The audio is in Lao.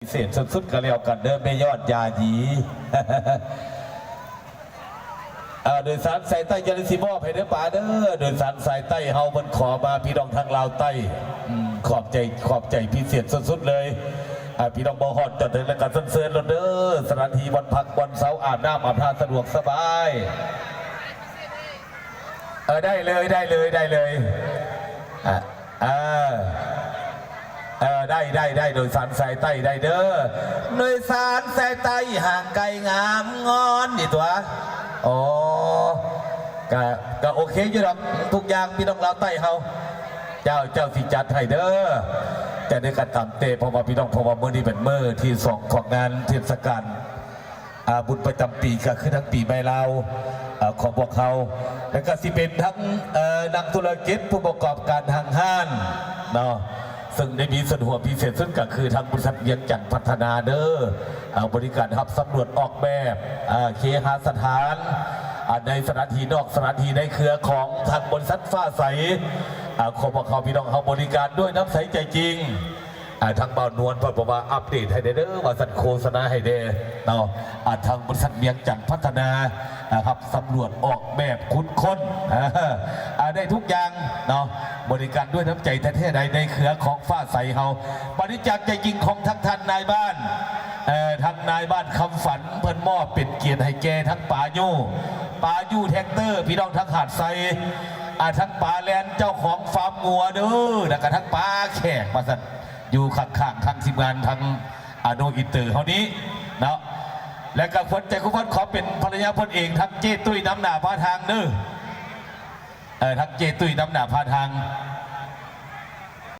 ພິເສດສຸດໆກໍແລ້ວກັນເດີ ແມ່ຍອດຢາຢີ. ເອີ ໂດຍສານສາຍໃຕ້ຈະໄດ້ຊິມອບໃຫ້ເດີປາເດີ. ໂດຍສານສາຍໃຕ້ເຮົາເພິ່ນຂໍມາ ພີ່ນ້ອງທາງລາວໃຕ້. ອືມ ຂອບໃຈ ຂອບໃຈພິເສດສຸດໆເລີຍ. ອ່າ ພີ່ນ້ອງບໍ່ຮອດຈອດເຖິງແລ້ວກໍເຊີນໆໂລດເດີ. ສະຖານທີ່ວັນພັກວັນເສົາ ອາບນ້ຳອາບທ່າສະດວກສະບາຍ. ເອີ ໄດ້ເລີຍ ໄດ້ເລີຍ ໄດ້ເລີຍ. ອ່າ ເອີ ເອີ ໄດ້ ໄດ້ ໄດ້ ໂດຍສານສາຍໃຕ້ໄດ້ເດີ. ໂດຍສານສາຍໃຕ້ຫ່າງໄກງາມງອນນີ້ຕົວະ. ອໍ ກະ ກະໂອເຄຢູ່ດອກ ທຸກຢ່າງພີ່ນ້ອງລາວໃຕ້ເຮົາ. ເຈົ້າ ເຈົ້າຊິຈັດໃຫ້ເດີ. ຈະໄດ້ກະຕາມແຕ່ ເພາະວ່າພີ່ນ້ອງ ເພາະວ່າມື້ນີ້ເປັນມື້ທີສອງຂອງງານເທດສະການ ອ່າ ບຸນປະຈຳປີ ກໍຄືທັງປີໃໝ່ລາວ ເອີ ຂອງພວກເຮົາ ແລ້ວກໍຊິເປັນທັງ ເອີ ນັກທຸລະກິດ ຜູ້ປະກອບການຫ້າງຮ້ານເນາະ ເຊິ່ງໄດ້ມີສ່ວນຮ່ວມພິເສດສຸດກໍຄືທາງບໍລິສັດວຽງຈັນພັດທະນາເດີ ເອີ ບໍລິການຮັບສຳຫຼວດອອກແບບ ເອີ ເຄຫະສະຖານ ໃນສະຖານທີ່ນອກສະຖານທີ່ໃນເຄືອຂອງທາງບໍລິສັດຟ້າໃສ ຂອງພວກເຮົາ ພີ່ນ້ອງເຮົາບໍລິການດ້ວຍນ້ຳໃສໃຈຈິງ. ອ່າ ທາງບ່າວນວນເພິ່ນບອກວ່າອັບເດດໃຫ້ແດ່ເດີ ວ່າຊັ້ນ ໂຄສະນາໃຫ້ແດ່ເນາະ. ອ່າ ທາງບໍລິສັດວຽງຈັນພັດທະນາ ອ່າ ຮັບສຳຫຼວດອອກແບບຂຸດຄົ້ນ ອ່າ ໄດ້ທຸກຢ່າງເນາະ ບໍລິການດ້ວຍນ້ຳໃຈແທ້ໆໃດ ໃນເຄືອຂອງຟ້າໃສເຮົາ. ບໍລິຈາກໃຈຈິງຂອງທາງທ່ານນາຍບ້ານ ເອີ ທາງນາຍບ້ານຄຳຝັນ ເພິ່ນມອບເປັນກຽດໃຫ້ແກ່ທັງປາຢູ່ ປາຢູ່ແທັກເຕີ ພີ່ນ້ອງທາງຫາດໄຊ ອ່າ ທັງປາແລນ ເຈົ້າຂອງຟາມງົວເດີ ແລ້ວກະທັງປາແຂກວ່າຊັ້ນ ຢູ່ຂ້າງໆ ທາງທີມງານທາງ ອາໂນອິນເຕີເຮົານີ້ເນາະ ແລະກະຂວັນໃຈຂອງເພິ່ນ ຂໍເປັນພັນລະຍາເພິ່ນເອງ ທັງເຈ້ຕຸ້ຍນຳໜ້າພາທາງເດີ ເອີ ທັງເຈ້ຕຸ້ຍນຳໜ້າພາທາງ